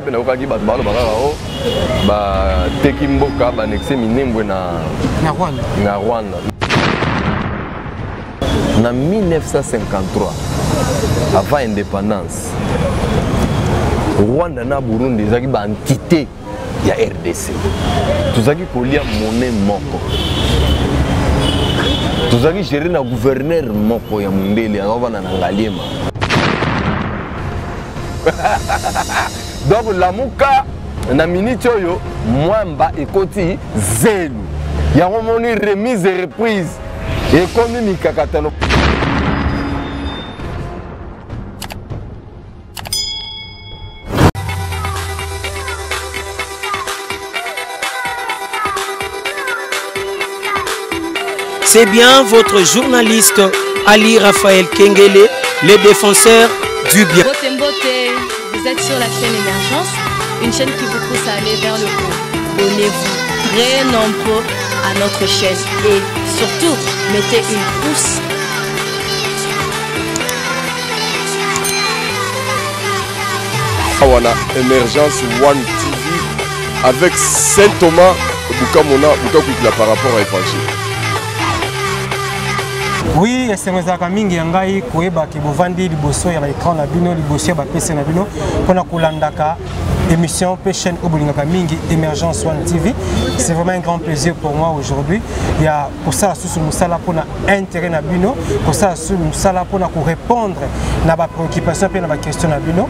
Mpe nayokaki bato baloba kaka o bateki mboka banexe Minembwe na Rwanda. Na Rwanda. Na 1953, avant indépendance, Rwanda na Burundi ezalaki ba entité ya RDC. Tozalaki kolia monnaie moko. Tozalaki gérer na gouverneur moko ya mondele azalaki na Ngaliema. Donc Lamuka na minute oyo mwamba ekoti zelu yango moni remise et reprise ekomi mikakatano. C'est bien votre journaliste Ali Raphaël Kengele, le défenseur du bien. Mbote Mbote, vous êtes sur la chaîne Émergence, une chaîne qui vous pousse à aller vers le haut. Abonnez-vous très nombreux à notre chaîne et surtout, mettez une pouce. Awa na Emergence One TV avec Saint Thomas Bukamona Bukakwikila par rapport à évangile. Oui, esengo ezalaka mingi ya ngai koyeba ke bovandi liboso ya baecran na bino, liboso ya bapc na bino mpona kolandaka émission mpe chaîne oyo bolingaka mingi, Émergence One TV. C'est vraiment un grand plaisir pour moi aujourd'hui ya kosala susu mosala mpona intérêt na bino, kosala susu mosala mpona korépondre na bapréoccupation mpe na baquestion na bino.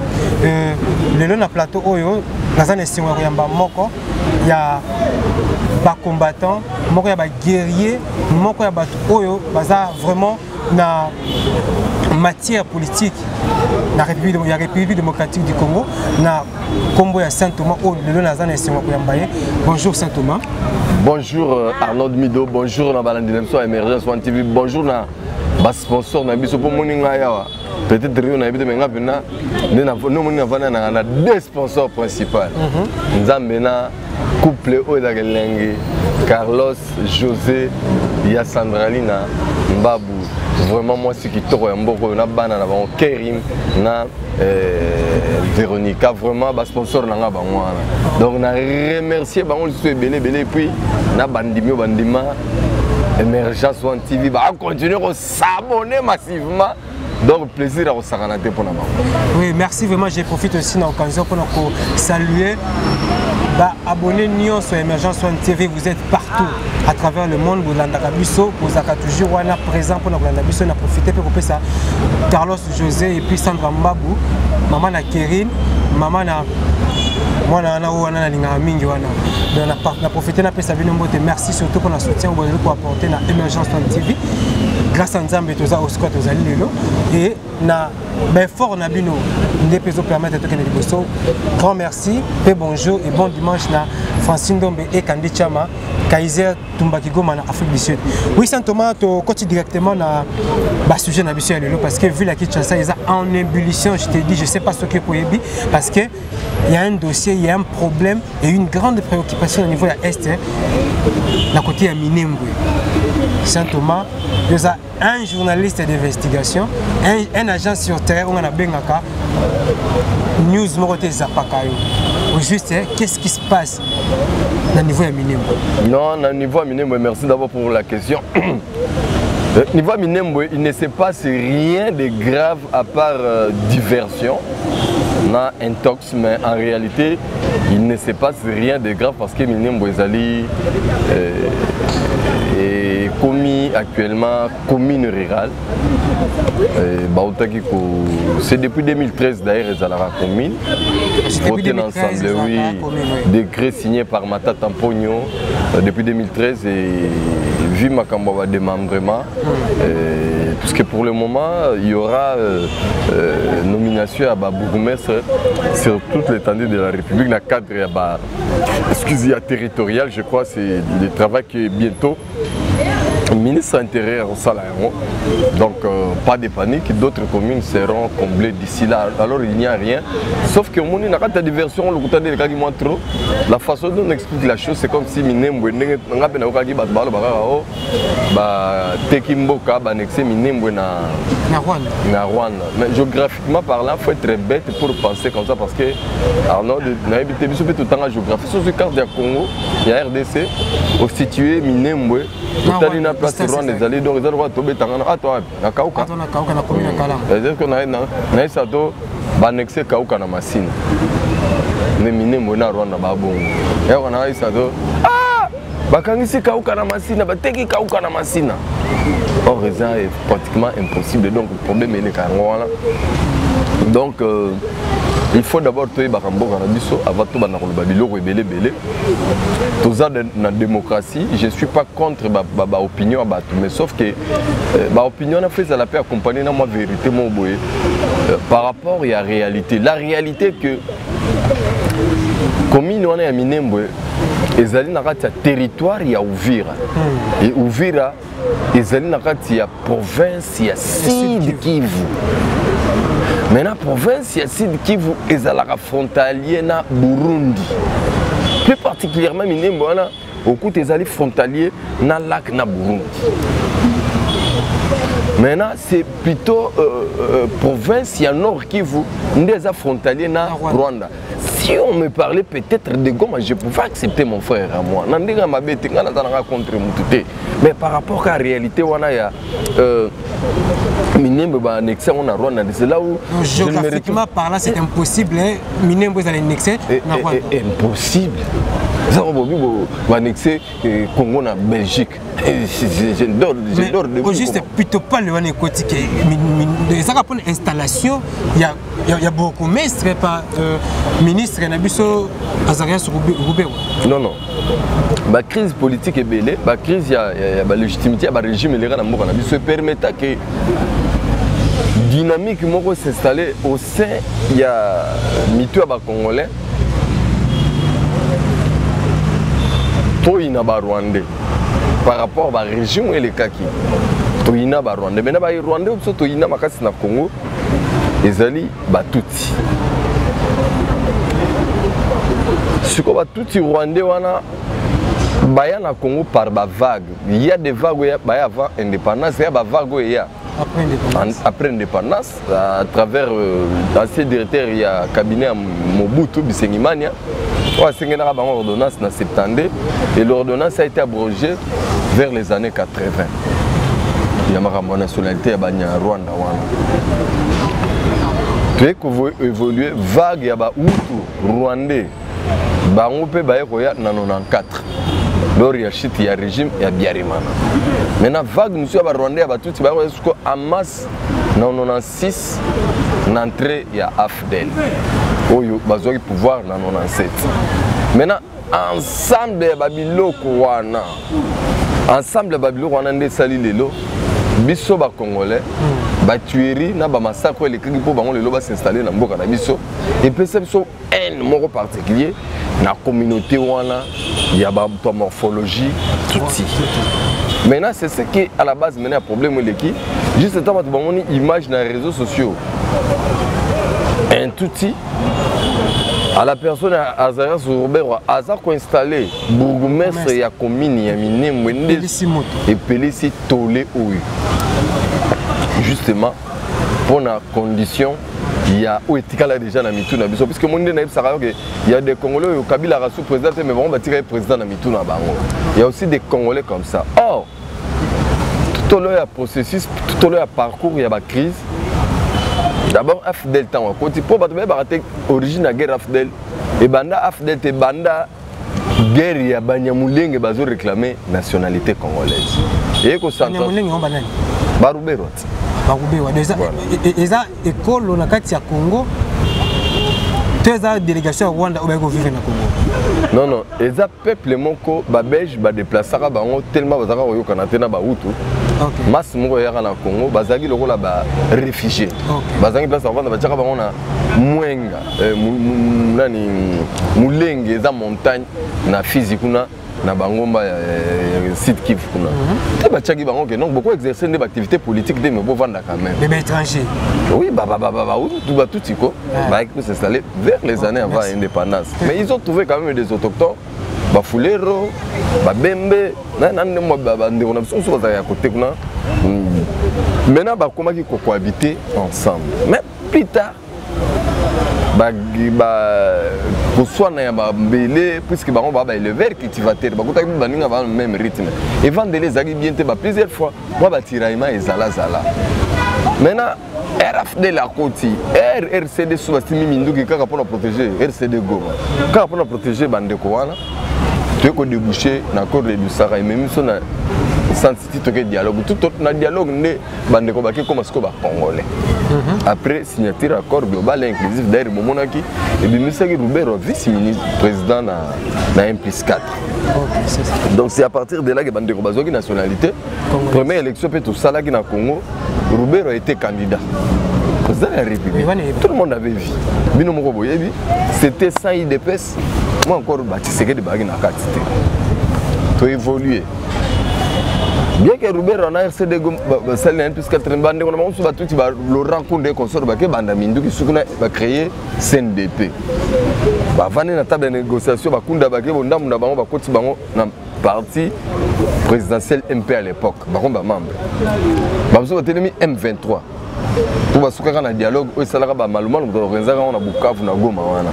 Lelo na plateau oyo naza na esengo ya koyamba moko ya bacombattant, moko ya baguerrier, moko ya bato oyo baza vraiment na matière politique na République, ya République démocratique du Congo, na kombo ya Saint Thomas oyo lelo naza na esengo ya koyamba ye. Bonjour Saint Thomas. Bonjour Arnaud Mido, bonjour na balandi na biso ya Emergence One TV, bonjour na ba sponsor na biso po moni ngai awa. Peut-être yo na yebi te, mais nga pena nde na no moni na vanda na na deux sponsors principal. Nzambe na couple oyo ezalaka elengi, Carlos José ya Sandralina Mbabu, vraiment mwasi kitoko ya mboka oyo na bana na bango Kerim na Véronica, vraiment ba sponsor na nga bango wana. Donc na remercier bango lisusu ebele ebele, et puis na bandimi oyo bandima Emergence One TV ba continuer ko s'abonner massivement. Donc plaisir à kosakana te mpona bango. Oui, merci vraiment, je profite aussi na occasion mpona ko saluer ba abonnés nyonso ya Emergence One TV, vous êtes partout à travers le monde, bolandaka biso, bozalaka toujours wana présent mpona kolanda biso. Na profiter mpe kopesa Carlos José et puis Sandra Mbabu, mama na Kerine, mama na mwana wana oyo wana nalingaka mingi wana. Donc na profiter napesa bino mbote, merci surtout mpona soutien oyo bozali koapporter na Emergence One TV. Grâce à Nzambe toza osika tozali lelo et na baeffort na bino nde mpe ezopermettre tokende liboso. Grand merci mpe bonjour et bon dimanche na Francine Ndombe et Kandi Chama Kaiser Tumbaki Goma na Afrique du Sud. Oui, Saint Thomas, tokoti directement na basujet na biso ya lelo parce que ville ya Kinshasa eza en ébullition. Je te dis, je sais pas ce que koyebi parce que il y a un dossier, il y a un problème et une grande préoccupation au niveau de l'Est, na côté ya Minembwe. Saint Thomas, il y a un journaliste d'investigation, un agent sur terrain, on a bengaka news moko te zapaka yo. Au juste, hein, qu'est-ce qui se passe na niveau ya Minembwe? Non, na niveau ya Minembwe, merci d'abord pour la question. Niveau ya Minembwe, il ne se passe rien de grave à part diversion, na intox, mais en réalité, il ne se passe rien de grave parce que Minembwe ezali est commis actuellement commune rurale. Bautaki ko, c'est depuis 2013 d'ailleurs ezalaka commune. C'est depuis Voté 2013, l'ensemble, ezalaka oui. commune, oui. Décret signé par Matata Mponyo depuis 2013 et vu makambo ba démembrement, puisque pour le moment il y aura nomination à ba bourgmestre sur toute l'étendue de la République dans le cadre ya ba, excusez, ya territorial, je crois c'est le travail qui est bientôt. Ministre intérieur osala yango. Donc pas de panique, d'autres communes seront comblées d'ici là. Alors il n'y a rien. Sauf que omoni na kati ya diversion lokuta nde elekaki mwa trop. La façon dont on explique la chose, c'est comme si Minembwe ndenge nga mpe nayokaki bato baloba kaka o bateki mboka banexe Minembwe na Rwanda. Na Rwanda. Mais géographiquement parlant, faut être bête pour penser comme ça parce que Arnaud nayebi te, biso mpe totanga géographie. Soki carte ya Congo ya RDC ositue Minembwe, totali na place Rwanda ezali, donc eza lokola tobetanga na ato wapi, na Kauka. Ato na Kauka, na commune ya Kalanga. Nayesa to baannexe Kauka na Masina nde Minembwe na Rwanda babongo yako nayesa to bakangisi Kauka na Masina, bateki Kauka na Masina. Or eza pratiquement impossible. Donc problème eleka yango wana. Donc il faut d'abord toyebaka mboka na biso avant tobanda koloba biloko ebele ebele. Toza na démocratie, je suis pas contre baopinion ya bato, mais sauf que baopinion wana faut ezala mpe accompagné na mwa vérité moko boye par rapport ya réalité. La réalité que commune wana ya Minembwe ezali na kati ya territoire ya Uvira et Uvira ezali na kati ya province ya Sud Kivu. Maintenant, province ya Sud Kivu ezalaka frontalier na Burundi, plus particulièrement Minembwe wana okuta ezali frontalier na lac na Burundi. Maintenant, c'est plutôt province ya Nord Kivu nde eza frontalier na Rwanda. Si on me parlait peut-être de Goma, je pouvais accepter, mon frère à moi. Na ndenge mabe te, nga naza nanga contre mutu te. Mais par rapport à la réalité wana ya Minembwe ba annexé na Rwanda, c'est là où Donc, géographiquement parlant, c'est impossible, hein? Minembwe ezala annexé na Rwanda. Impossible. Ça bobi ba annexé Congo na Belgique. Je dors, je dors debout. Au juste plutôt pas le wana ekoti ke ezaka mpona installation ya bourgmestre pa ministre na biso Azarias Ruberwa. Non, non. Ba crise politique ebele, ba crise ya ba légitimité ya ba régime eleka na mboka na biso permettant que dynamique moko s'installer au sein ya mitu ya ba Congolais toyina ba Rwandais par rapport ba régime elekaki, toyina ba Rwandais. Maintenant ba Rwandais biso toyina makasi na Congo ezali Batutsi. Sikoyo Batutsi rwandais wana baya na Congo par bavague. Il y a des vagues oyo baya avant indépendance, il y a bavague oyo eya après indépendance. Après indépendance, à travers ancien directeur ya cabinet ya Mobutu, Bisengimania, oyo asengelaka bango ordonnance na 72, et l'ordonnance a été abrogée vers les années 80 ya makambo ya nationalité ya Banyarwanda wana. Toye koévolue, vague ya Bahutu rwandais bango mpe baye koya na 94 lors ya chute ya régime ya Habyarimana. Maintenant, vague mosusu ya Barwandais ya Batutsi baye koya siko en masse na 96 na entrée ya AFDL oyo bazwaki pouvoir na 97. Maintenant, ensemble ya babiloko wana, ensemble ya babiloko wana nde esali lelo biso Bacongolais batuerie na bamassacre oyo elekaki mpo bango lelo basinstalle na mboka na biso, epesa biso haine moko particulier na communauté wana ya bato ya morphologie tutsi. Maintenant, c'est ce qui à la base maintenant ya problème eleki. Juste ntango bato bamoni image na réseaux sociaux, un tutsi à la personne Azarias Ruberwa aza koinstalle bourgmestre ya commune ya Minembwe, nde Epelisi moto. Epelisi tole oyo justement mpona condition ya oyo etikala déjà na mitu na biso, puisque moni nde nayebisaka yo ke y a des Congolais oyo Kabila aza président te, mais bango batika ye président na mitu na bango. Il y a aussi des Congolais comme ça. Or tout au long ya processus, tout au long ya parcours ya bacrise, d'abord AFDL ntango akoti, mpo bato bayebaka te origine ya guerre AFDL ebanda AFDL te, ebanda guerre ya Banyamulenge bazoréclame nationalité congolaise eye Banyamulenge ngo banani? Baruberwa ti. Baruberwa eza Voilà. Eza ekolo na kati ya Congo to eza délégation ya Rwanda oyo bayaki kovivre na Congo? Non, non, eza peuple moko Babelge badeplasaka bango tellement bazalaka koyokana te na Bahutu. Masse moko eyaka na Congo, bazalaki lokola baréfugié, bazalaki place bavanda, batiaka bango na Mwenga, nani, Mulenge, eza montagne na Fizi kuna. Na bangomba ya Sud Kivu kuna. Te batiaki bango ke donc boko exercer nde baactivité politique te, mais bovanda quand même. Mais baétranger. Oui, ba Batutsi ko bayaki s'installer vers les années avant l'indépendance. Mais ils ont trouvé quand même des autochtones, Bafulero, Babembe, na nde mwa bandeko na biso mosusu bazalaka ya kote kuna. Maintenant bakomaki kocohabiter ensemble. Mais plus tard, koswana ya bambele, puisque bango baa baéleveur cultivateur, bakutaki mpe baninga baa même rythme, evandeli ezalaki bien te. Ba plusieurs fois mwa batiraillement ezalazala. Maintenant RFD akoti, RCD so basimi minduki kaka mpona protéger RCD Goma, kaka mpona protéger bandeko wana. Toye kodéboucher na accord de Lusaka, ememi biso na Sun City, toke dialogue tout na dialogue nde bandeko bake koma sikoyo bacongolais après signature accord global et inclusif. D'ailleurs bomonaki ebimisaki Ruberwa vice ministre président na 1 plus 4. Ok, c'est ça. Donc c'est à partir de là que bandeko bazwaki nationalité. Congolais. Première élection mpe tosalaki na Congo, Ruberwa a été candidat président de la République. Wana yebi. Tout le monde avait vu, bino moko boyebi, c'était sans UDPS, moi encore baTshisekedi bazalaki na kati te. Toévolue bien que Ruberwa na RCD basali na 1 plus 4, bandeko na bango mosusu batuti, ba Laurent Nkunda et consort, bake banda minduki soki na bacréer CNDP, bavandi na table ya négociation, bakunda bake bondambu na bango, bakoti bango na parti présidentiel MP à l'époque, bango bamembre bamosusu batelemi M23 mpo basukaka na dialogue oyo esalaka bamalumalu, moto baorganisaka yango na Bukavu, na Goma wana.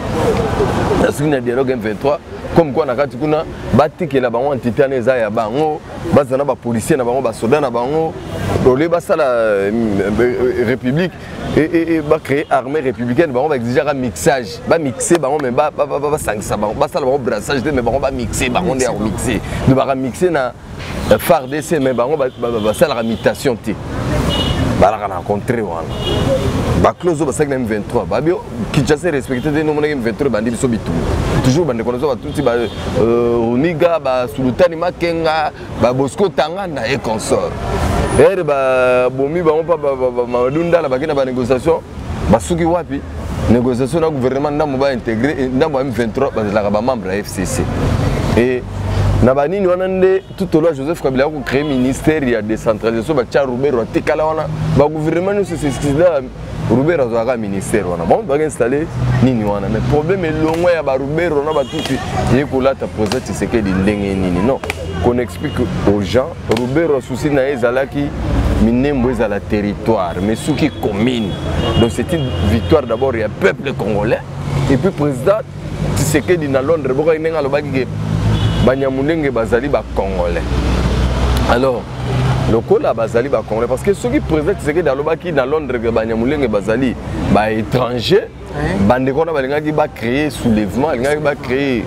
Nasuki na dialogue M23 comme quoi na kati kuna batikela bango entité wana eza ya bango, baza na bapolicier na bango, basoda na bango, ole basala république, bacréer armée républicaine. Bango baexigeaka mixage, bamixe bango, mais basangisa bango, basala bango brassage te, mais bango bamixe bango nde ya komixe. Donc bakamixe na FARDC, mais bango basalaka mutation te, balaka na contrée wana. Baclause oyo basalaki na M23, babi Kinshasa respecte te. Nomonaki M23 ebandi biso bitumba toujours, bandeko na biso batuti, Runiga, basulutani Makenga, baBosco Tanganda et consort, ere babomi bango mpa Mamadou Ndala. Bake na banégociation, basuki wapi? Négociation na gouvernement, ndambo baintégré, ndambo ya M23 bazalaka bamembre ya FCC et na banini wana nde tout au long Joseph Kabila akocréer ministère ya décentralisation, batia Ruberwa atikala wana. Bagouvernement nyonso esuccéda, Ruberwa azwaka ministère wana, bango baka installe nini wana. Mais problème elongwa ya baRuberwa na batuti ye kolata président Tshisekedi ndenge nini? Non, qu'on explique aux gens, Ruberwa souci na ye ezalaki Minembwe ezala territoire, mais soki commune. Donc c'est une victoire d'abord ya peuple congolais et puis président Tshisekedi na Londres bokaki ndenge alobaki ke Banyamulenge bazali bacongolais. Alors lokola bazali bacongolais, parce que soki président Tshisekedi alobaki na Londres ke Banyamulenge bazali baétranger, bandeko wana balingaki bacréer soulèvement, balingaki bacréer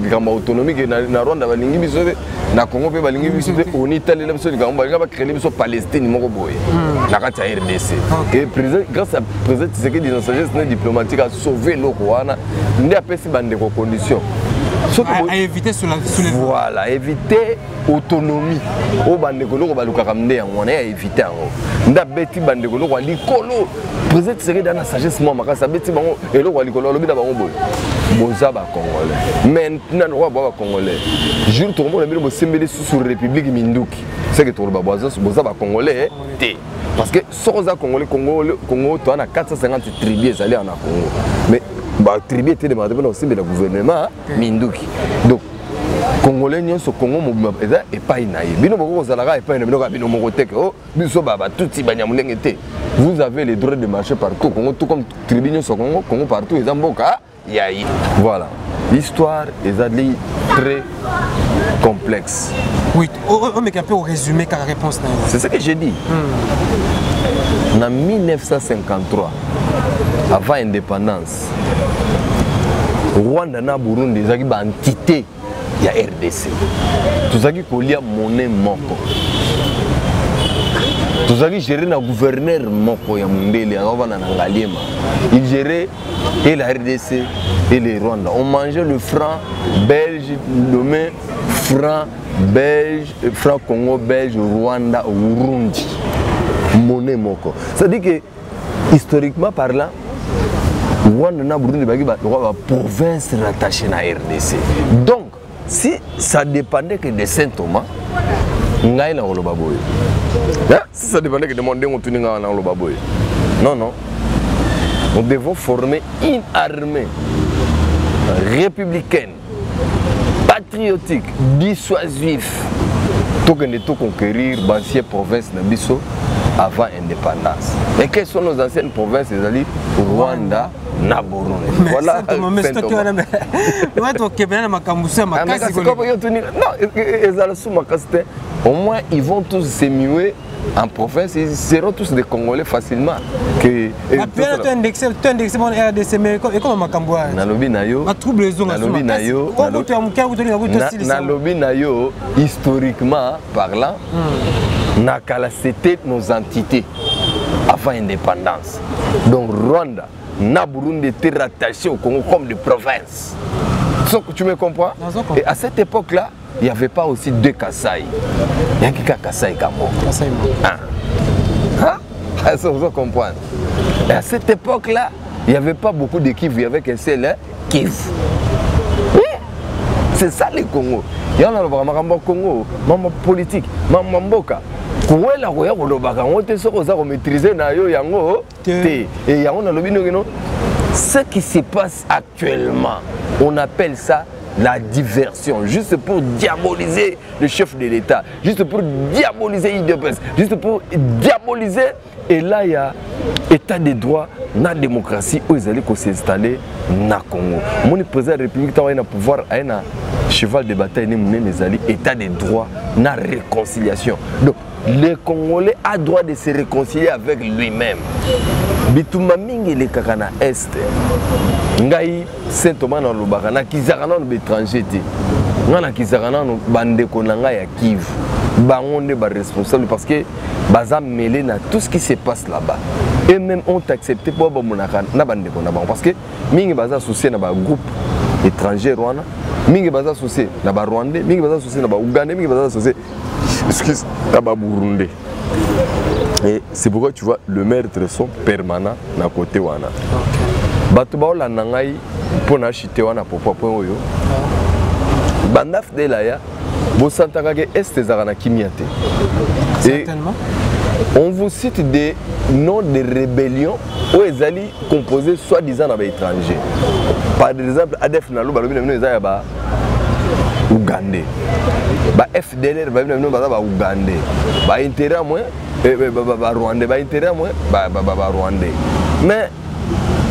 likambo autonomie ke na Rwanda balingi biso te, na Congo mpe balingi biso te, oni talela biso likambo, balingaki bacréer biso Palestine moko boye na kati ya RDC. Et président, grâce à président Tshisekedi na sagesse ne diplomatique, asauve eloko wana nde apesi bandeko condition. À éviter soulèvement. Voilà, éviter autonomie oyo bandeko eloko balukaka nde yango wana, ye aévite yango nde abeti bandeko eloko ya likolo. Président Tshisekedi ana sagesse mwa makasi, abeti bango eloko ya likolo, alobi na bango boye: boza bacongolais, maintenant lokola boza bacongolais, jour tokomona bino bosembeli susu république minduki, seke tokoloba boza bacongolais te. Parce que soki oza congolais, Congo toza na 450 tribu ezali awa na Congo, mais batribu etelemaka te mpona kosembela gouvernement minduki. Donc congolais nyonso, Congo mobima eza epai na ye. Bino boko kozalaka epai na bino kaka bino moko teke o biso Batutsi Banyamulenge te. Vous avez le droit de marcher partout Congo, tout comme tribu nyonso Congo. Congo partout eza mboka ya ye. Voilà, l'histoire ezali très complexe. Oui, omeka mpe orésumé kaka réponse na yo. C'est ce que j'ai dit. Na 1953, avant indépendance, Rwanda na Burundi ezalaki baentité ya RDC. Tozalaki kolia monnaie moko, tozalaki géré na gouverneur moko ya mondele azovanda na Ngaliema. Il gérait et la RDC et le Rwanda. On mangeait le franc belge nommé franc belge, franc Congo belge, Rwanda, Burundi, monnaie moko. C'est à dire que historiquement parlant, Rwanda na Burundi bazalaki baprovince rattaché na RDC. Donc Si ça dépendait que de Saint Thomas, ngai na koloba boye. Hein? Si ça dépendait que de moi, ndenge otuni ngai na koloba boye. Non, non. Nous devons former une armée républicaine, patriotique, dissuasif. Tokende to conquérir l'ancienne province na biso avant indépendance. Et quelles sont nos anciennes provinces? Ezali Rwanda na Burundi. Voilà. Tokebena na makambo so ya makasi. Non, ezala su makasi te. Au moins ils vont tous se muer en province, ils seront tous des Congolais facilement. Que to indexé, to indexé mon RDC, mais ekoma makambo wana. Nalobi na yo. Ba trouble ezonga. Nalobi na yo. Oyo ya moke kutolinga kutosilisa. Nalobi na yo, historiquement parlant, na kala c'était nos entités avant indépendance. Donc Rwanda na Burundi étaient rattachés au Congo comme des provinces. So, tu me comprends? Et à cette époque-là, il n'y avait pas aussi deux Kasaï. Il n'y a qu'un Kasaï Kamo. Ah. Ah, ça, vous comprenez. Et à cette époque-là, il n'y avait pas beaucoup de Kivu, il n'y avait qu'un seul Kivu. Oui. C'est ça le Congo. Il y en a le Congo, maman politique, maman mboka. Kowela koya kolobaka yango te soki oza komaîtrise na yo yango te. Et yango nalobi ndenge no, ce qui se passe actuellement, on appelle ça la diversion, juste pour diaboliser le chef de l'État, juste pour diaboliser UDPS, juste pour diaboliser. Et là, il y a état de droit, na démocratie, où ils allaient s'installer na Congo. Mon président de la République, il a un pouvoir, il a un cheval de bataille, il a état de droit, na réconciliation. Donc, le Congolais a droit de se réconcilier avec lui-même. Bitumba mingi elekaka na Est. Ngai Saint Thomas na lobaka na kizaka nanu ba étranger te. Nga na kizaka nanu bandeko na ngai ya Kivu. Bango nde ba responsable parce que baza mêlé na tout ce qui se passe là-bas. Eux-mêmes ont accepté pour bamonaka na bandeko na bango parce que mingi baza associé na ba groupe étranger wana, mingi baza associé na ba Rwandais, mingi baza associé na ba Ougandais, mingi baza associé, excuse, na ba Burundais. Et c'est pourquoi tu vois le maître sont permanent na côté wana. Bato baolanda ngai mpo na chite wana pourquoi point oyo. Banda fidèle ya bosantaka ke est ezalaka na kimia te. Certainement. On vous cite des noms de rébellions oyo ezali composé soi-disant na ba étrangers. Par exemple, ADF na loba lobi na bino eza ya ba Ougandais. Ba FDLR ba bino baza ba Ougandais. Ba intérêt moins ba Rwandais, ba intérêt moins ba ba Rwandais. Mais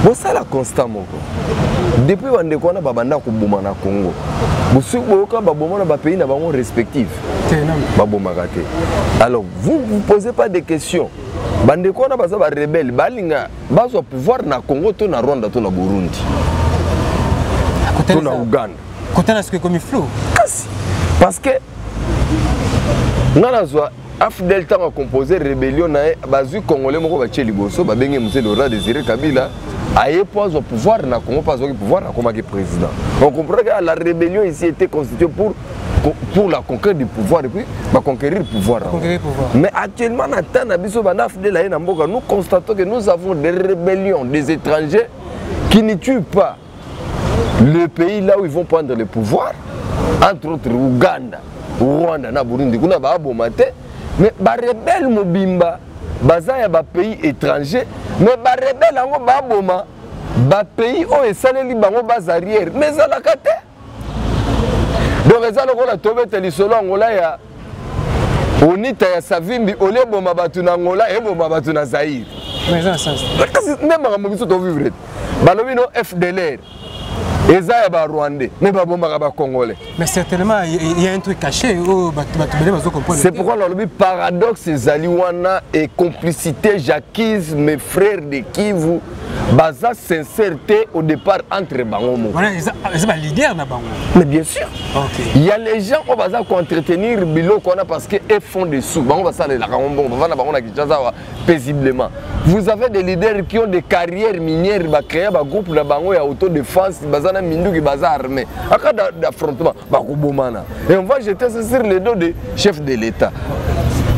bosala constat moko. Depuis bandeko wana babanda koboma na Congo. Bosuki boyoka baboma na ba pays na bango respectif. Babomaka te. Alors vous vous posez pas de questions. Bandeko wana baza ba rebelle, balinga bazwa pouvoir na Congo to na Rwanda to na Burundi. To na Uganda. Kota na soki ekomi flou. Kasi parce que nga nazwa AFDL ntango acomposé rébellion na ye, bazwi Congolais moko batie liboso, babenge Mzee Laurent Désiré Kabila, aye po azwa pouvoir na Congo, po azwaki pouvoir, akomaki président. On comprend que la rébellion ici était constituée pour la conquête du pouvoir et puis ba conquérir pouvoir. Conquérir pouvoir. Mais actuellement na temps na biso ba AFDL aye na mboka, nous constatons que nous avons des rébellions des étrangers qui ne tuent pas le pays là où ils vont prendre le pouvoir, entre autres Ouganda, Rwanda na Burundi, kuna ba aboma te, mais ba rebelle mobimba baza ya ba pays étrangers, mais ba rebelle yango ba aboma ba pays oyo esaleli bango base arrière, mais ezalaka te. Donc eza lokola tobeta lisolo Angola ya Onita ya Savimbi, olie boma bato na Angola eboma bato na Zaïre. Mais eza na sens. Kasi nde makambo biso tovivre te. Balobi no FDLR eza ya ba Rwandais, mais babomaka ba Congolais. Mais certainement il y a un truc caché oyo bato ebele bazo comprendre. C'est pourquoi nalobi paradoxe ezali wana et complicité. J'accuse mes frères de Kivu, baza sincérité au départ entre bango moko. Voilà, eza ba leader na bango. Mais bien sûr. Ok. Il y a les gens oyo baza ko-entretenir biloko wana parce que ils font des sous. Bango basalelaka yango mbongo, bavanda bango na Kinshasa awa paisiblement. Vous avez des leaders qui ont des carrières minières, ba créer ba groupe na bango ya autodéfense, baza na minduki, baza armé. En cas d'affrontement, ba kobomana. Et on va jeter ça sur le dos des chefs de l'État.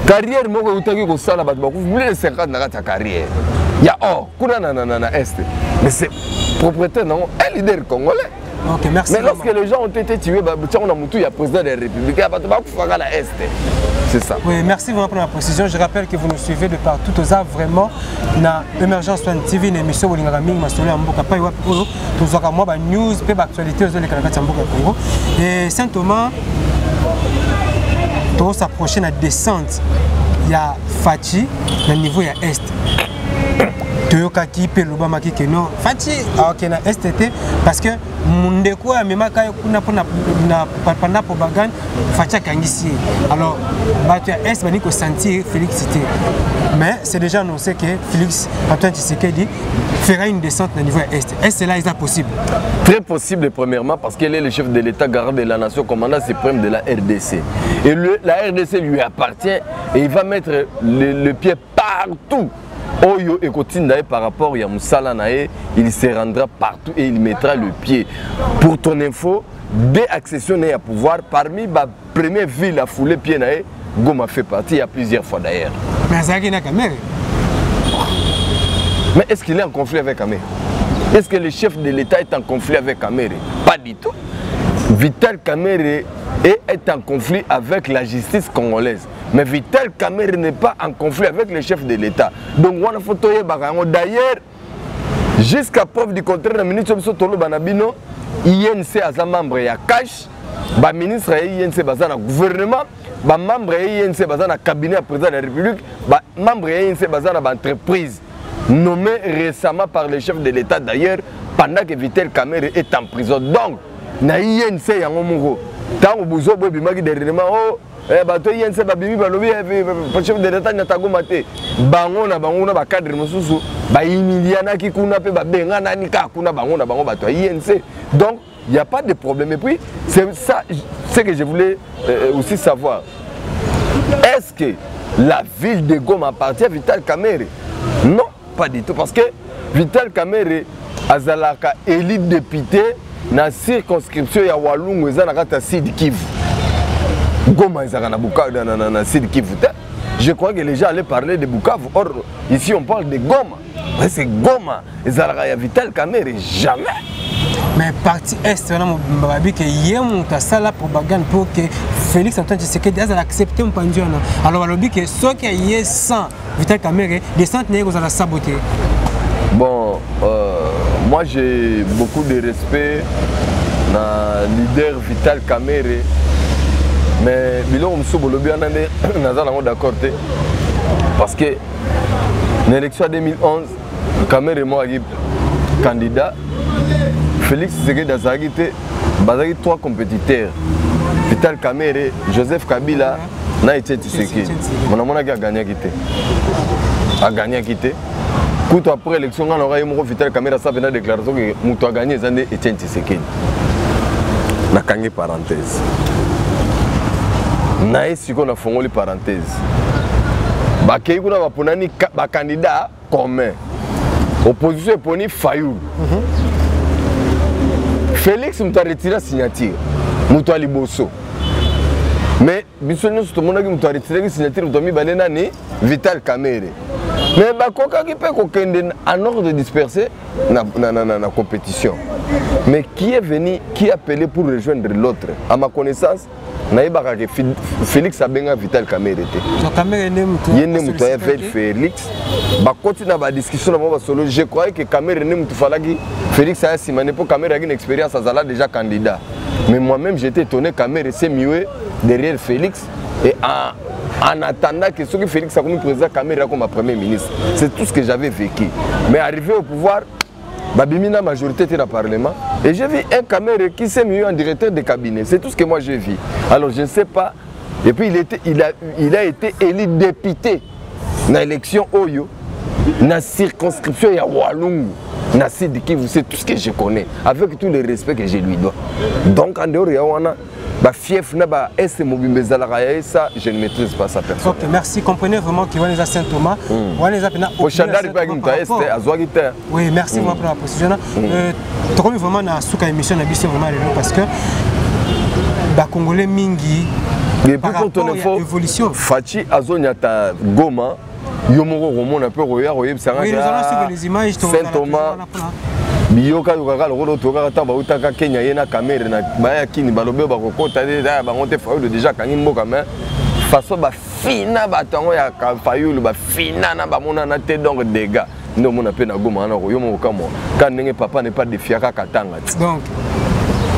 Carrière moko eutaki kosala bato bakufi plus de 50 na kati ya carrière. Ya or, kuna na, na, na, na Est. Mais c'est propriétaire nango, un leader congolais. Ok, merci. Mais lorsque les gens ont été tués, on a mutu ya président de la République, ya bato bakufaka na Est. C'est ça. Oui, merci vraiment pour la précision. Je rappelle que vous nous suivez de partout. Toza vraiment na Emergence One TV, une émission bolingaka mingi masolo ya mboka pai wapi oyo tozwaka mwa ba news pe ba actualité ezoleka na kati ya mboka ya Congo. Et Saint Thomas to s'approcher na descente ya Fatshi na niveau ya Est. Toyokaki mpe elobamaki ke non Fatshi akokende na Est te parce que mondeko oyo amemaka ye kuna mpona pendant propagande Fatshi akangisi ye. Alors bato ya Est balingi kosentir Félix te, mais c'est déjà annoncé que Félix Antoine Tshisekedi fera une descente na niveau ya Est. Est-ce cela est possible? Très possible, premièrement, parce qu'il est le chef de l'État, garant de la nation, commandant suprême de la RDC. Et la RDC lui appartient et il va mettre le pied partout. Oyo ekotinda ye par rapport ya mosala na ye, il se rendra partout et il mettra le pied. Pour ton info, dès accession na ye ya pouvoir, parmi ba première ville à fouler pied na ye, Goma fait partie, il y a plusieurs fois d'ailleurs. Mais azalaki na Kamerhe. Mais est-ce qu'il est en conflit avec Kamerhe? Est-ce que le chef de l'État est en conflit avec Kamerhe? Pas du tout. Vital Kamerhe est en conflit avec la justice congolaise. Mais Vital Kamerhe n'est pas en conflit avec le chef de l'État. Donc, on a photo d'ailleurs, jusqu'à preuve du contraire, le ministre Tolo Banabino, INC aza membre ya CACH, ba ministre ya INC baza na gouvernement, ba membre ya INC baza na cabinet ya président de la République, ba membre ya INC baza na ba entreprise nommé récemment par le chef de l'État d'ailleurs, pendant que Vital Kamerhe est en prison. Donc, na INC yango moko, tango buzo boy bimaki dernièrement, oh, eh, bato INC babimi balobi, eh, eh, chef de l'État nyata Goma te. Bango na bango na ba cadre mosusu, ba humilianaki kuna pe ba benganani kaka kuna bango na bango bato ya INC. Donc, il n'y a pas de problème. Et puis, c'est ça, ce que je voulais aussi savoir. Est-ce que la ville de Goma appartient à Vital Kamerhe? Non, pas du tout. Parce que Vital Kamerhe azalaka élu député na circonscription ya Walungu, eza na kati ya Sud Kivu. Goma ezalaka na Bukavu, na Sud Kivu te. Je crois que les gens allaient parler de Bukavu. Or, ici on parle de Goma. Mais c'est Goma. Ezalaka ya Vital Kamerhe, jamais. Mais parti Est, on a babi que ye mutu asala propagande pour que Félix Antoine Tshisekedi azala accepter mpanzi wana. Alors balobi que soki ye sans Vital Kamerhe, descente na ye kozala saboter. Moi j'ai beaucoup de respect na leader Vital Kamerhe, mais biloko mosusu bolobi wana nde naza nango d'accord te, parce que na élection ya 2011 Kamerhe moko azalaki candidat, Félix Tshisekedi azalaki te, bazalaki trois compétiteurs, Vital Kamerhe, Joseph Kabila na Etienne Tshisekedi. Mon amonaki agagnaki te, agagnaki te. Kutu après élection nga na ye moko Vital Kamerhe asala mpenza déclaration ke moto agagné eza nde Etienne Tshisekedi. Nakangi parenthèse na ye sikoyo, nafongoli parenthèse, bakei kuna baponani ba candidat commun, opposition eponi Fayulu. Félix moto aretira signature, moto ya liboso, mais biso nyonso tomonaki moto aretiraki signature, moto ya mibale nani? Vital Kamerhe. Mais bakokaki mpe kokende en ordre dispersé na compétition. Mais qui est venu, qui a appelé pour rejoindre l'autre? À ma connaissance, nayebaka ke Félix abenga Vital Kamerhe te. Donc, Kamerhe nde moto Ye nde moto aya asollicitaki? Félix. Bakoti na ba discussion na bango basolo. Je croyais que Kamerhe nde moto falaki Félix aya nsima ne, mpo Kamerhe ayaki na expérience, azala déjà candidat. Mais moi-même j'étais étonné, Kamerhe s'est mué derrière Félix et en attendant que soki Félix akomi président, Kamerhe akoma premier ministre. C'est tout ce que j'avais vécu. Mais arrivé au pouvoir, babimi na majorité était dans le parlement et j'ai vu un Kamerhe qui s'est mis en directeur de cabinet. C'est tout ce que moi j'ai vu. Alors je ne sais pas. Et puis il a été élu député dans l'élection Oyo, dans la circonscription ya Walungu, dans Sud Kivu. C'est tout ce que je connais, avec tout le respect que je lui dois. Donc en dehors ya wana, ba fief na ba est mobimba ezalaka ya ye, ça je ne maîtrise pas sa personne. Ok, merci. Comprenez vraiment que wana eza Saint Thomas. Wana eza pena Au Chandari pe ayaki moto ya Est, azwaki te. Oui, merci vraiment pour la précision. Tokomi vraiment na suka émission na biso vraiment lelo, parce que ba Congolais mingi Et puis, par quand on rapport est ya fort, évolution. Fatshi azonyata Goma, yo moko komona pe koya koyebisa nga Oui, nous allons suivre les images, Saint tokozala Thomas, toujours wana mpona. Biyokayoka lokola oyo toyokaka ntango bautaka Kenya, ye na Kamerhe na baya kini, balobi oyo bakokota te, eza ya bango te. Fayulu déjà akangi mboka, mais façon bafina bato yango ya Fayulu, bafina na bamonana te. Donc dégâts nde omona mpe na Goma wana, yo moko kamwa ka ndenge papa ne pas défiaka Katanga ti. Donc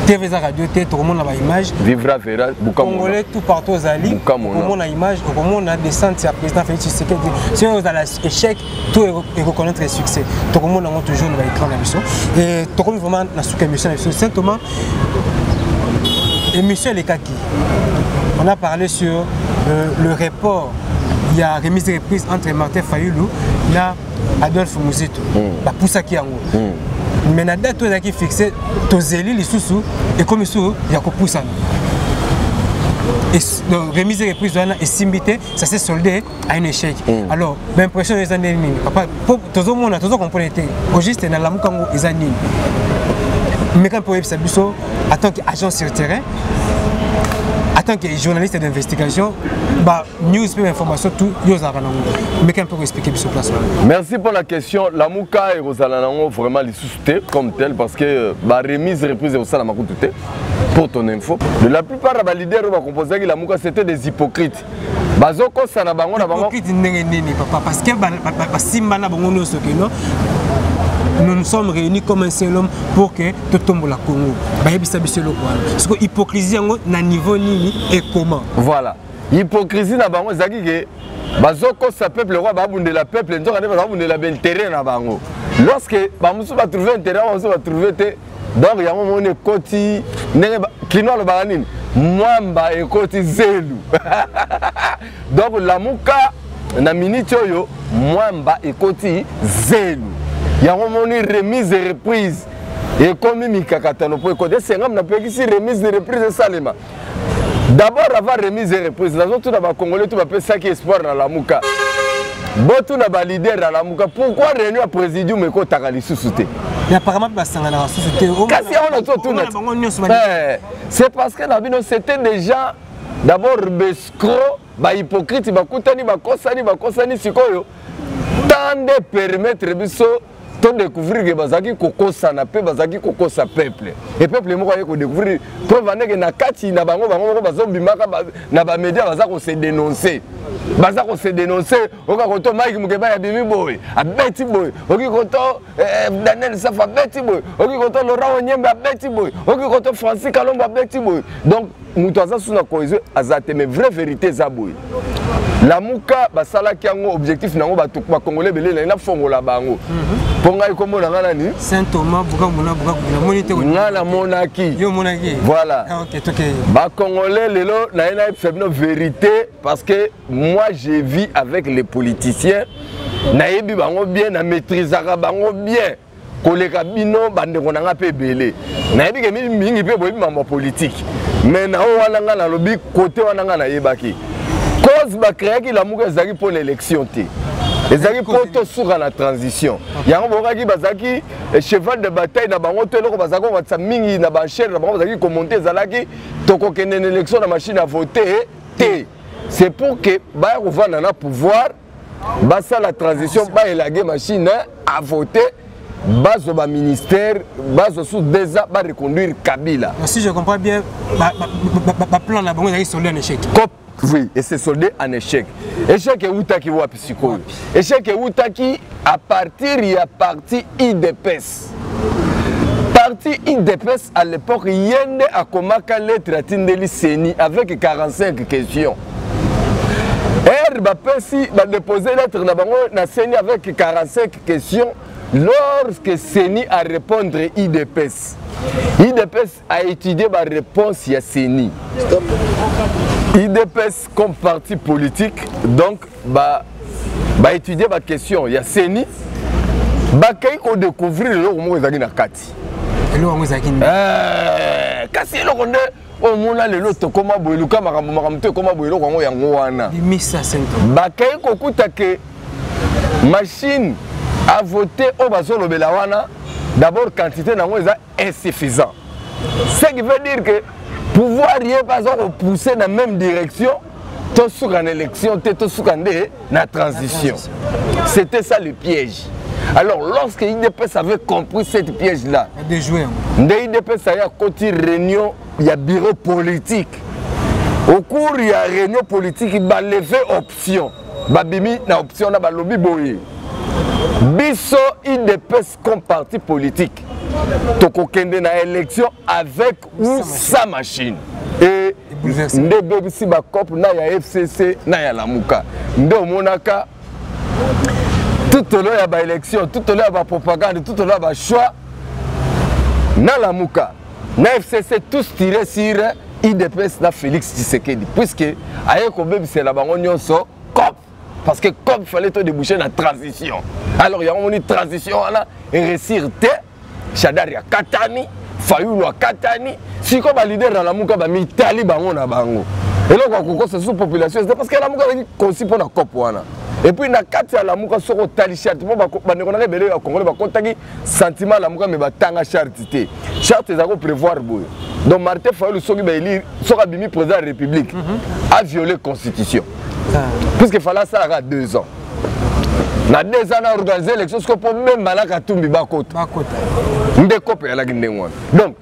TV eza radio te, tokomona baimage. Vivra verra. Congolais tout partout ozali, okomona image, okomona descente ya président Félix Tshisekedi. Soki ozala échec to ekoconnaître succès, tokomona yango toujours na baécran na biso. Et tokomi vraiment na suka émission na biso. Saint Thomas, émission elekaki, on a parlé sur le report ya remise reprise entre Martin Fayulu na Adolphe Muzito. Bapusaki yango, mais na date oyo ezalaki fixe, tozeli lisusu, ekomi su ya kopusana. Donc, remise et reprise wana esimbi te, ça s'est soldé à un échec. Alors baimpression eza ndenge nini, papa? Po tozomona, tozocomprendre te au juste na Lamuka yango eza nini. Meka mpe oyebisa biso en tant que agent sur terrain, en tant que journaliste d'investigation, ba news mpe bainformation tout yo ozalaka nango, meka mpe koexpliquer biso place wana. Merci pour la question. Lamuka ekozala nango vraiment lisusu te comme tel, parce que baremise reprise ekosalama kutu te. Pour ton info, de la plupart ya baleader oyo bakomposaki Lamuka, c'était des hypocrites, bazokosana bango na bango. Hypocrite ndenge nini, papa? Parce que basimba na bango nyonso ke non, nous nous sommes réunis comme un seul homme pour que totombola Congo. Bayebisa biso eloko wana. Siko hypocrisie yango na niveau nini et comment? Voilà, hypocrisie na bango ezalaki ke bazokosa peuple roi, babundela peuple, nzoka nde bazabundela baintérêt na bango. Lorsque bamosusu batrouve intérêt, bamosusu batrouve te. Donc yango moni ekoti ndenge kino alobaka nini, mwamba ekoti zelu. Donc Lamuka na miniti oyo, mwamba ekoti zelu. Yango moni remise et reprise ekomi mikakatano, mpo ekoti esengami napekisi remise et reprise esalema. D'abord, avant remise et reprise, nazotuna bacongolais to bapesaki espoir na Lamuka, botuna baleader na Lamuka, pourquoi réunion ya présidium ekotaka lisusu te? Mais apparemment mpe basanganaka susu te. Kasi yango nazotuna, bango nyonso. C'est parce que na bino, c'était déjà d'abord bescro, bahypocrite, bakutani, bakosani, bakosani. Sikoyo tant nde permettre biso todécouvrir ke bazalaki kokosana mpe bazalaki kokosa peuple, e peuple moko aye kodécouvrir preuve andeke na kati na bango, bango moko bazobimaka na bamédia, baza kose dénoncer, baza kose dénoncer. Oka koto Mike Mokeba abimi boye, abeti boye. Oki koto Daniel Safa abeti boye. Oki koto Laurent Onyembe abeti boye. Oki koto Francis Kalombo abeti boye. Donc moto aza su na cohésion aza te. Mais vraie vérité eza boye: Lamuka basalaki yango, objectif nango, bato bakongole ebele na nafongola bango. Mpo ngai kombo na ngai nani? Saint Thomas Bukamuna Bukamuna, moni te. Ngai namonaki. Yo omonaki. Voilà. Ah, ok, toke. Bacongolais, lelo naye nayebisa bino vérité, parce que moi j'ai vu avec les politiciens, nayebi bango bien, na maîtrisaka bango bien koleka bino bandeko na nga mpe ebele. Nayebi ke mingi mpe boyebi mambo ya politike, mais na oyo wana ngai nalobi kote wana, ngai nayebaki cause bacréaki Lamuka ezalaki mpo na élection te, ezalaki mpo tosuka na transition. Yango bokaki bazalaki cheval de bataille na bango to eloko bazalaki komatisa mingi na banchere na bango, bazalaki komonte, ezalaki tokokende na élection na machine à voter te. C'est pour que baya kovanda na pouvoir, basala transition, baélaguer machine à voter, bazwa baministère, bazwa sous 2 ans, bareconduire Kabila. Si je comprends bien, baplan na bango ezalaki soldé en échec. Cop, oui, et c'est soldé en échec. Échec eutaki wapi sikoyo? Échec eutaki à partir ya parti UDPS. Parti UDPS à l'époque, ye nde akomaka lettre, atindeli CENI avec 45 questions. R bapesi, badépose lettre na bango na CENI avec 45 questions. Lorsque CENI a répondre UDPS, UDPS a étudié baréponse ya CENI. UDPS comme parti politique, donc baétudie ba baquestion ya CENI, bakei kodécouvrir eloko moko ezalaki na kati. Eloko yango ezalaki nini? Kasi eloko nde omona lelo tokóma boye, luka makambo, makambo to ekóma boye. Eloko yango, yango wana. Bimisa, Saint Thomas. Bakei kokuta ke machine à voter oyo bazolobela wana, d'abord quantité nango eza insuffisant, ce qui veut dire que pouvoir ye mpe aza kopousse na même direction, tosuka na élection te, tosuka nde na transition. C'était ça le piège. Alors lorsque UDPS avait compris cette piège là, nde UDPS aye akoti réunion ya bureau politique. Au cours ya réunion politique, balevé option, babimi na option na balobi boye: biso UDPS comme parti politique, tokokende na élection avec ou sans machine. Et nde ebebisi bacope na ya FCC na ya Lamuka. Nde omonaka tout au long ya baélection, tout au long ya bapropagande, tout au long ya bachoix, na Lamuka na FCC, tous tiré sur UDPS na Félix Tshisekedi, puisque aye kobebisela bango nyonso cop, parce que comme fallait to déboucher na transition. Alors yango moni transition wana eréussir te. Shadary akatani, Fayulu akatani. Sikoyo baleader na Lamuka bamitali bango na bango. Eloko ya kokosa susu population eza parce que Lamuka azalaki conçu mpo na cope wana. Et puis na kati ya Lamuka, soki otali charte, mpo bandeko nanga ebele ya Congolais bakotaki sentiment ya Lamuka, me batanga charte te. Charte ezalaki koprévoir boye: donc Martin Fayulu, soki baélire, soki abimi président ya République, a violé constitution, puisque fallait asalaka 2 ans. Na 2 ans na organiser élection sikoyo mpo Bemba na Katumbi bakota. Nde kope eyalaki ndenge wana. Donc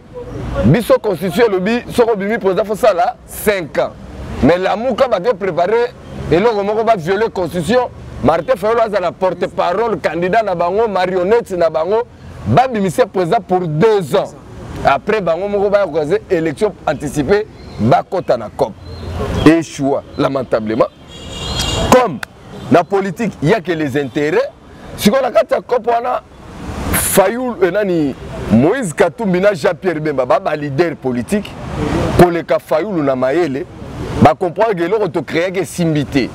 biso constitution elobi soki obimi président, fosala 5 ans. Mais Lamuka bake préparer eloko moko, baviole constitution. Martin Fayulu azala porte parole, candidat na bango, marionnette na bango. Babimise président pour 2 ans, après bango moko baya koorganiser élection anticipée, bakota na cop. Échoua lamentablement. Comme na politique, il y a que les intérêts. Sikoyo na kati ya cop wana, Fayulu, nani, Moïse Katumbi na Jean Pierre Bemba, ba baleader politique koleka Fayulu na mayele, bacomprendre ke eloko tocréaki esimbi te,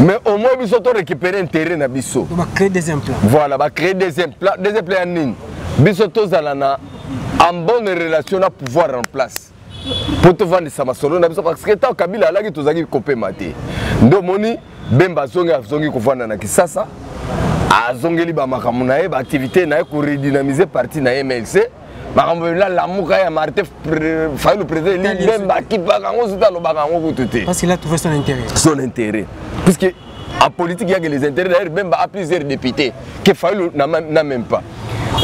mais au moins biso to récupérer intérêt na biso. Bacréer deuxième plan. Voilà, bacréer deuxième plan. Deuxième plan ya nini? Biso tozala na en bonne relation na pouvoir en place mpo tovandisa masolo na biso, parce que ntango Kabila alaki, tozalaki kopema te. Nde omoni Bemba azongi, azongi kovanda na Kisasa, azongeli bamakambo na ye, baactivité na ye, koredynamiser parti na ye MLC. Makambo ela Lamuka ya Martin Fayulu président eli, Bemba akipaka yango soki alobaka yango kutu te. Parce qu'il a trouvé son intérêt. Son intérêt, puisque en politique, il y a que les intérêts. D'ailleurs, Bemba a plusieurs députés que Fayulu n'a même pas.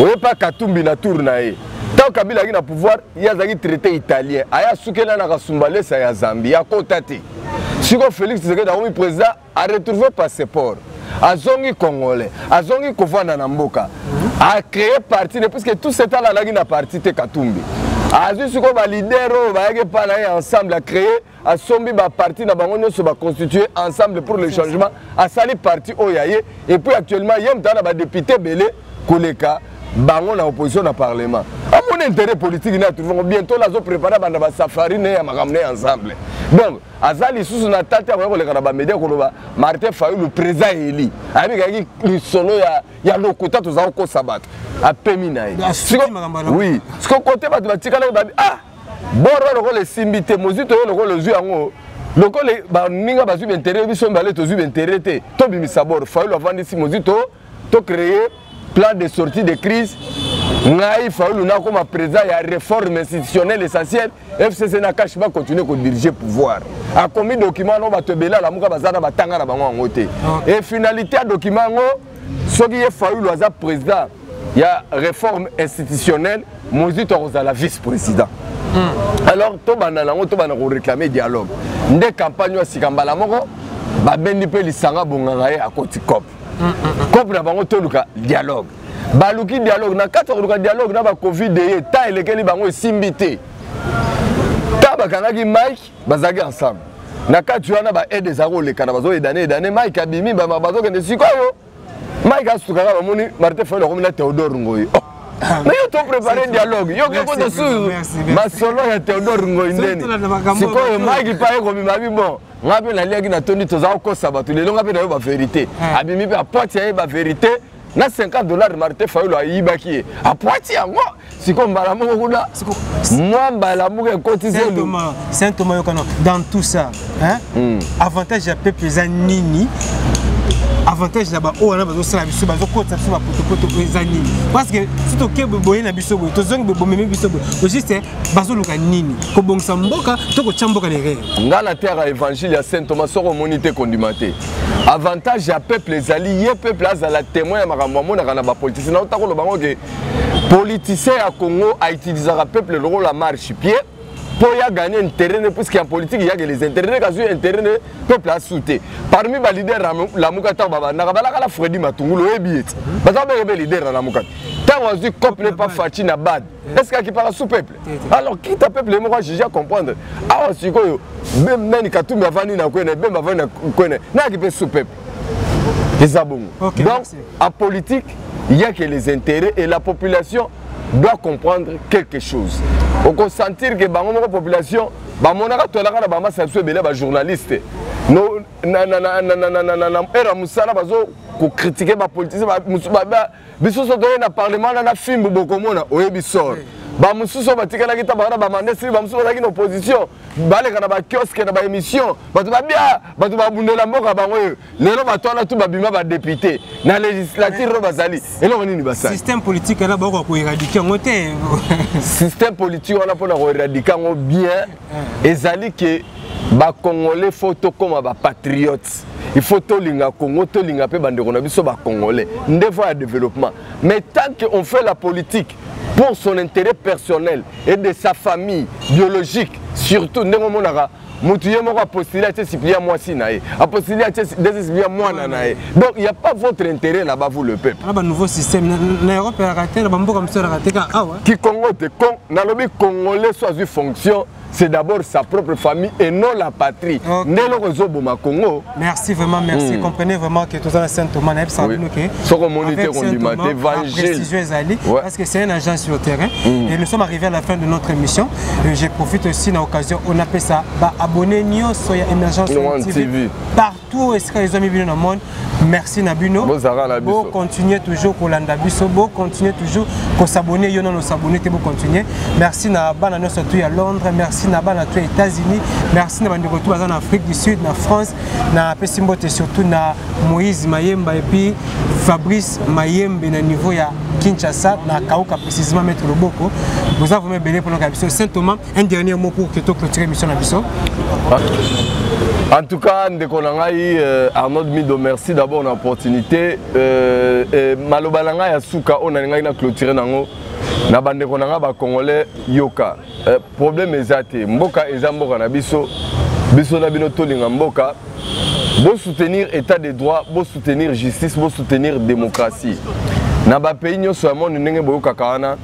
Oyepa Katumbi na tour na ye, ntango Kabila azalaki na pouvoir, ye azalaki traité italien, aya sukela na Kasumbalesa ya Zambie, akota te. Sikoyo Félix Tshisekedi akomi président, aretrouve passeport, azongi congolais, azongi kovanda na mboka, acréé parti ne, puisque tout ce temps alaki na parti te. Katumbi azwi sikoyo baleader oyo bayaki epai na ye ensemble, acréé, asombi baparti na bango nyonso, baconstitue Ensemble pour le changement, asali parti oyo ya ye. Et puis actuellement ye moto aza na badéputé ebele koleka bango na opposition na parlement. Amoni intérêt politique ne atrouve ngo. Bientôt la azoprépare banda basafari ne ya makambo ne ensemble. Donc aza lisusu na tate akoya koleka na bamédia koloba Martin Fayulu président éli. Ayebi kaki lisolo ya lokuta, toza kokosa bato, apemi na ye. Oui, siko kote bato batikalaki babi: ah, boro lokola esimbi te, mozito yo lokola ozwi yango, lokola baninga bazwi baintérêt, biso mibale tozwi baintérêt te, tobimisa boro. Fayulu avandisi Mozito: tocréer plan de sortie de crise. Ngai Fayulu nakoma président ya réforme institutionnelle essentielle, FCC na CACH bacontinue kodirige pouvoir. Akomi document no, bato ebele alamuka baza na batanga na bango yango te. E finalité ya document yango, soki ye Fayulu aza président ya réforme institutionnelle, Mozito akozala vice président. Alors tobanda nango, tobanda koréclame dialogue. Nde campagne oyo ya sika, mbala moko babendi mpe lisanga bonganga, ye akoti cope, cope na bango, toluka dialogue. Baluki dialogue. Na kati ya koluka dialogue na bacovid ye ta elekeli bango, esimbi te. Ta bakangaki Mike, bazalaki ensemble na kati wana, baaide ezalaki kolekana, bazoedane edane. Mike abimi, bazokende. Sikoyo Mike asukaka, bamoni Martin Fayulu akomi na Théodore Ngoyi. Oh. Mais yo topréparé dialogue, yo kekota susu masolo ya Théodore Ngoyi ndeni. Sikoyo Mike mpe aye kobima bi: bon, nga mpe naliaki natondi, toza kokosa bato, lelo nga mpe nayo bavérité. Abimi mpe apwati aye bavérité na 50 $. Martin Fayulu ayibaki ye, apwati yango. Sikoyo mbala moko kuna mwa mbala moko ekoti zelu. Saint Thomas Yokano, dans tout ça, hein? Avantage ya peuple eza nini? Avantage na baoyo wana bazosala biso, bazokotisa biso bapotopoto, eza nini? Parce que si toke boye na biso boye, tozongi boye, bomemi biso boye, juste bazoluka nini? Kobongisa mboka to kotya mboka na erreur? Nga na terre ya évangile ya Saint Thomas, soki omoni te, kondima te. Avantage ya peuple ezali ye peuple azala témoin ya makambo amonaka na bapoliticien. Nauta koloba ngo ke politicien ya Congo autilisaka peuple lokola marchepied mpo ya gagner intérêt ne, puisque en politique yake les intérêts ne. Kazwi intérêt ne, peuple asu te. Parmi baleader Lamuka, ntango babandaka, balaka na Fredi Matungulu, oyebi ete baza benge mpe leader na Lamuka te. Ntango azwi cope ne pa Faci na bad, est ce que akipaka sous peuple? Alors kita peuple ye moko ajuge, acomprendre. Awa sikoyo nani, Katumbi avandi na kwene, Bemba avandi na kwene, nayaki mpe sous peuple, eza bongo. Donc en politique, il y a que les intérêts et la population doit comprendre quelque chose. Okosentir ke bango moko population bamonaka, tolaka na bamasa biso ebele, bajournaliste na ere ya mosala bazo kocritiquer bapoliticien. Biso so toye na parlement na fimbu, bokomona oyebi sort. Bamosusu oyo batikalaki ta baka na bamande sili, bamosusu bazalaki na opposition, baleka na bakiosque, na baémission, bato babia, bato babundela mboka bango. Oyo lelo bato wana tu babima badéputé na législature oyo, bazali eloko nini basali? Système politique wana, bakoka koéradiquer yango te? Système politique wana, mpona koéradiquer yango bien, ezali ke bacongolais faut tokóma bapatriote. Il faut tolinga Congo, tolinga mpe bandeko na biso bacongolais, nde voie ya développement. Mais tant que on fait la politique pour son intérêt personnel et de sa famille biologique, surtout ndenge omonaka mutu ye moko apostule, atie supplia mwasi na ye, apostule, atie deuxième supplia mwana na ye, donc il y a pas votre intérêt là-bas, vous le peuple. Na banouveau système na Europe elaka te, na bamboka mosusu elaka te, kaka awa. Kikongo te. Nalobi congolais so azwi fonction, c'est d'abord sa propre famille et non la patrie. Nde eloko ezoboma Congo. Merci vraiment, merci. Comprenez vraiment que toza na Saint Thomas, nayebisaka bino ke Soko omoni te, kondima te, évangile. Précision ezali parce que c'est un agent sur terrain. Et nous sommes arrivés à la fin de notre émission. Et je profite aussi na occasion on appelle ça baabonné nyonso ya Émergence One TV, TV. Partout esika ezwami bino na monde, merci na bino. Bozala na biso. Bocontinue toujours kolanda biso, bocontinue toujours kos'abonner. Yo nano s'abonner te, bocontinue. Merci na bana nyonso tu ya Londres, merci na bana tu ya États-Unis, merci na bandeko tu baza na Afrique du Sud, na France. Napesi mbote surtout na Moïse Mayemba et puis Fabrice Mayembe na niveau ya Kinshasa, na Kauka précisément, maître Loboko. Boza vraiment ebele mpona biso. Saint Thomas, un dernier mot pour que toclôturer émission na biso. En tout cas, ndeko na ngai Arnold Mido, merci d'abord na opportunité. Maloba na ngai ya suka oyo nalingaki na clôturer nango na bandeko na ngai bacongolais, yoka, problème eza te. Mboka eza mboka na biso, biso na bino tolinga mboka, bosoutenir état de droit, bosoutenir justice, bosoutenir démocratie. Na bapays nyonso ya monde, ndenge boyokaka wana,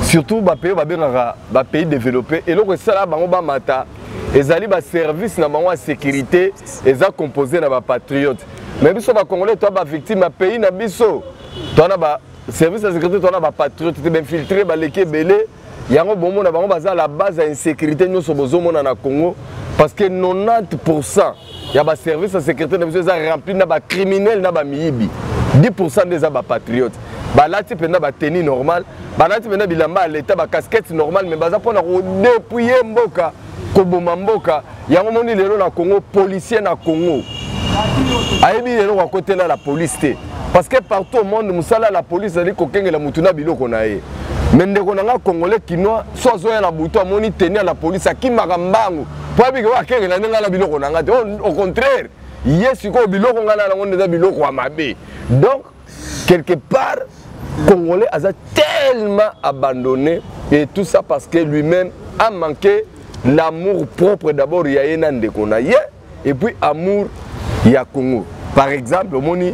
surtout bapays oyo babengaka bapays développé, eloko esala bango bamata ezali baservice na bango ya sécurité eza composé na bapatriote. Mais biso bacongolais toa bavictime ya pays na biso, toa na baservice ya sécurité, toa na bapatriote te, bainfiltré baleki ebele. Yango bomona bango baza la base ya insécurité nyonso bozomona na Congo, parce que 90 ya baservice ya sécurité na biso eza rempli na bacriminel, na bamiyibi. 10 nde eza bapatriote, balati mpenza batenue normale, balati mpenza bilamba ya leta, bacasquette normale, mais baza mpona kodépouiller mboka, koboma mboka. Yango moni lelo na Congo, policier na Congo ayebi eloko akotela la police te, parce que partout au monde mosala ya la police ezali kokengela motu na biloko na ye. Mais ndeko na nga congolais kinois, so azoya na butu, amoni tenue ya la police, akimaka mbangu, mpo ayebike oyo akengela nde ngai na biloko na nga te. Au contraire, ye sikoyo biloko ngai na yango nde eza biloko ya mabe. Donc quelque part congolais aza tellement abandonné, et tout ça parce que lui-même a manqué l'amour propre d'abord ya ye na ndeko na ye, et puis amour ya Congo. Par exemple, omoni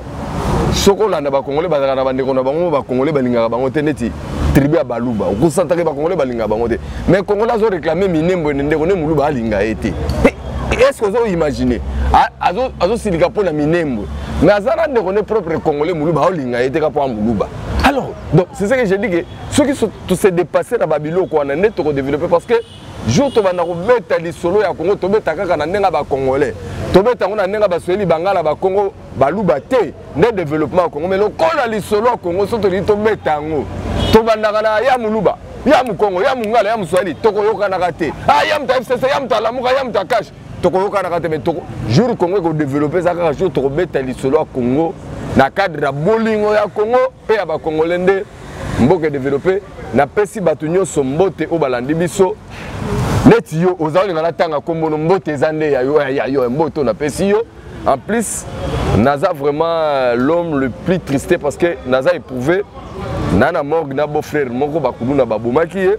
soki olanda bacongolais bazalaka na bandeko na bango, bacongolais balingaka bango te, neti tribu ya Baluba, okosantaka bacongolais balingaka bango te. Mais congolais azoréclame Minembo, ndeko ne Moluba alinga ye te. Est ce que ozoimagine? Azosilika mpo na Minembwe, mais aza na ndeko ne propre congolais Moluba aolinga ye te ka mpo ya Moluba. Alors donc c'est ce que je dis que soki tose dépassé na babiloko wana nde tokodéveloppe, parce que jour tobanda kobeta lisolo ya Congo, tobeta kaka na ndenge ya bacongolais, tobeta yango na ndenge ya Baswahili, Bangala, Bakongo, Baluba te, nde développement ya Congo. Mais lokola lisolo ya Congo, so tolingi tobeta yango, tobandaka na ya Moluba, ya Mokongo, ya Mongala, ya Moswahili, tokoyokanaka te. Ah, ya moto ya FCC, ya moto alamuka, ya moto ya Kashe, tokoyokanaka te. Mais jour Congo ekodéveloppe eza kaka jour tokobeta lisolo ya Congo. Na cadre ya bolingo ya Congo mpe ya bakongole nde mboka edevelope. Napesi bato nyonso mbote oyo balandi biso. Neti yo oza olinga natanga nkombono, mbote eza nde ya yo, ya yo mbote oyo napesi yo. En plus, naza vraiment l'homme le plus triste parce que naza éprouvé na na morgue na beau frère moko bakuluna babomaki ye.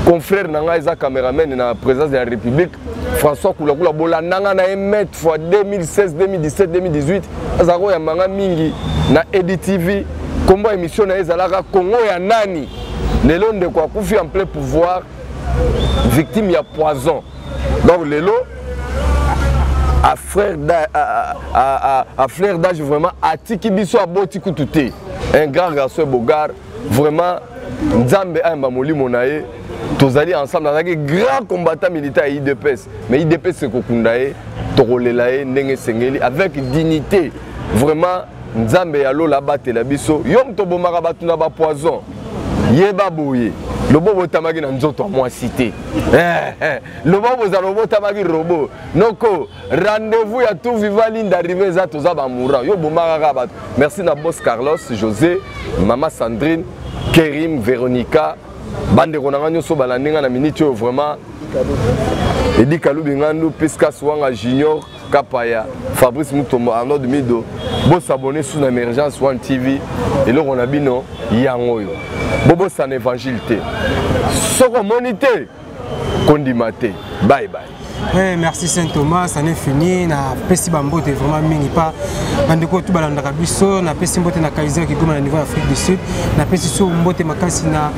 Confrère na ngai eza cameraman na présidence de la République, François Kulakula, bolanda nga na ye maintes fois 2016, 2017, 2018, azalaka koyamba nga mingi na EDTV. Kombo ya émission na ye ezalaka Congo ya nani. Lelo ndeko akufi en plein pouvoir, victime ya poison. Donc lelo à frère à fleur d'âge vraiment atiki biso, aboti kutu te, un grand garçon beau gars vraiment. Nzambe ayamba molimo na ye. Tozali ensemble, azalaki grand combattant militaire ya UDPS, mais UDPS ekokunda ye, tokolela ye ndenge esengeli avec dignité vraiment. Nzambe ya lola abatela biso. Yo moto obomaka bato na bapoison, yeba boye, lobo botamaki na nzoto ya mwasi te, lobo bozala obotamaki robo noko. Rendez-vous ya tout viva ligne d'arrivée eza, toza bamoura yo obomaka kaka bato. Merci na boss Carlos José, mama Sandrine, Kerim, Véronica, bandeko na nga nyonso balandi nga na minute oyo vraiment, Edi Kalubi Ngandu, Piscas Wanga Junior Kapaya, Fabrice Mutombo, Arnaud Mido. Bosabone su na Emergence One TV, eloko na bino yango oyo. Bobosana évangile te, soko omoni te kondima te. Bye bye. Ouais, merci Saint Thomas, ça n'est fini. Na pesi bambote vraiment mingi pa bandeko tout balandaka biso, na pesi mbote na Kaiser Kigoma na niveau Afrique du Sud, na pesi so mbote makasi na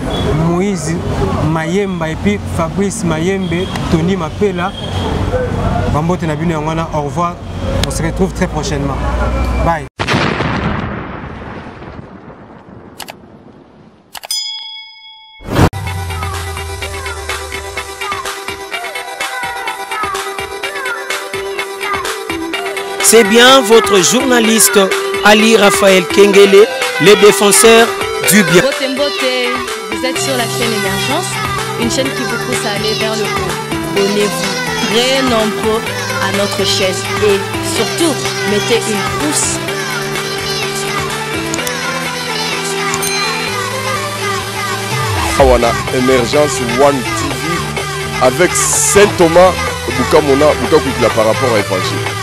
Moïse Mayemba et puis Fabrice Mayembe, Tony Mapela. Bambote na bino yango wana, au revoir. On se retrouve très prochainement. Bye. C'est bien votre journaliste Ali Raphaël Kengele, le défenseur du bien. Mbote Mbote, vous êtes sur la chaîne Émergence, une chaîne qui vous pousse à aller vers le haut. Abonnez-vous très nombreux à notre chaîne et surtout, mettez une pouce. Awa na Émergence One TV avec Saint Thomas Bukamona Bukakwikila par rapport à évangile.